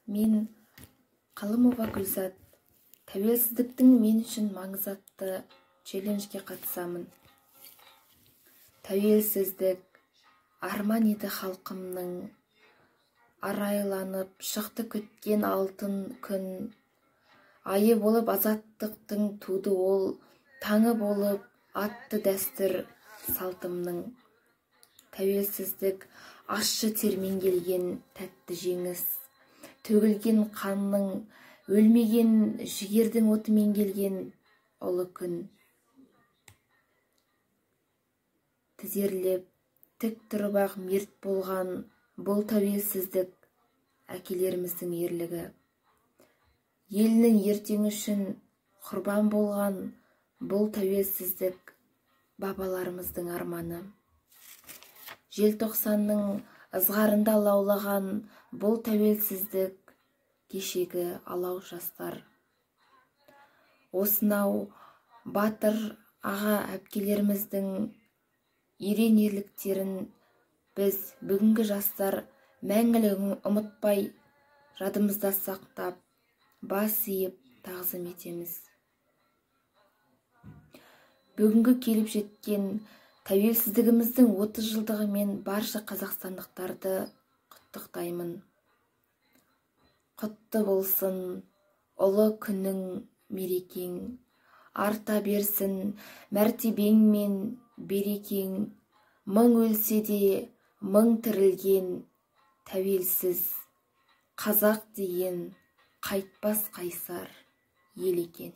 Мен Қалымова Гүлзат, тәуелсіздіктің мен үшін маңызы атты челленджге қатысамын. Тәуелсіздік арман еді халқымның, арайланып шықты күткен алтын күн. Айы болып азаттықтың туды ол, таңы болып атты дәстүр салтымның. Тәуелсіздік ащы термен келген тәтті жеңіс, төгілген қанның, өлмеген жігердің отымен келген ұлы күн. Тізерлеп, тік тұрып-ақ мерт болған бұл тәуелсіздік әкелеріміздің ерлігі. Елінің ертеңі үшін құрбан болған бұл тәуелсіздік бабаларымыздың арманы. Желтоқсанның ызғарында лаулаған бұл тәуелсіздік кешегі алау жастар. Осынау батыр аға әпкелеріміздің ерен ерліктерін біз бүгінгі жастар мәңгілік ұмытпай, жадымызда сақтап, бас иіп тағзым етеміз. Бүгінгі келіп жеткен тәуелсіздігіміздің 30 жылдығымен барша қазақстандықтарды құттықтаймын. Құтты болсын ұлы күнің, мерекең, арта берсін мәртебең мен берекең, мың өлсе де мың тірілген тәуелсіз қазақ деген қайтпас қайсар ел екен.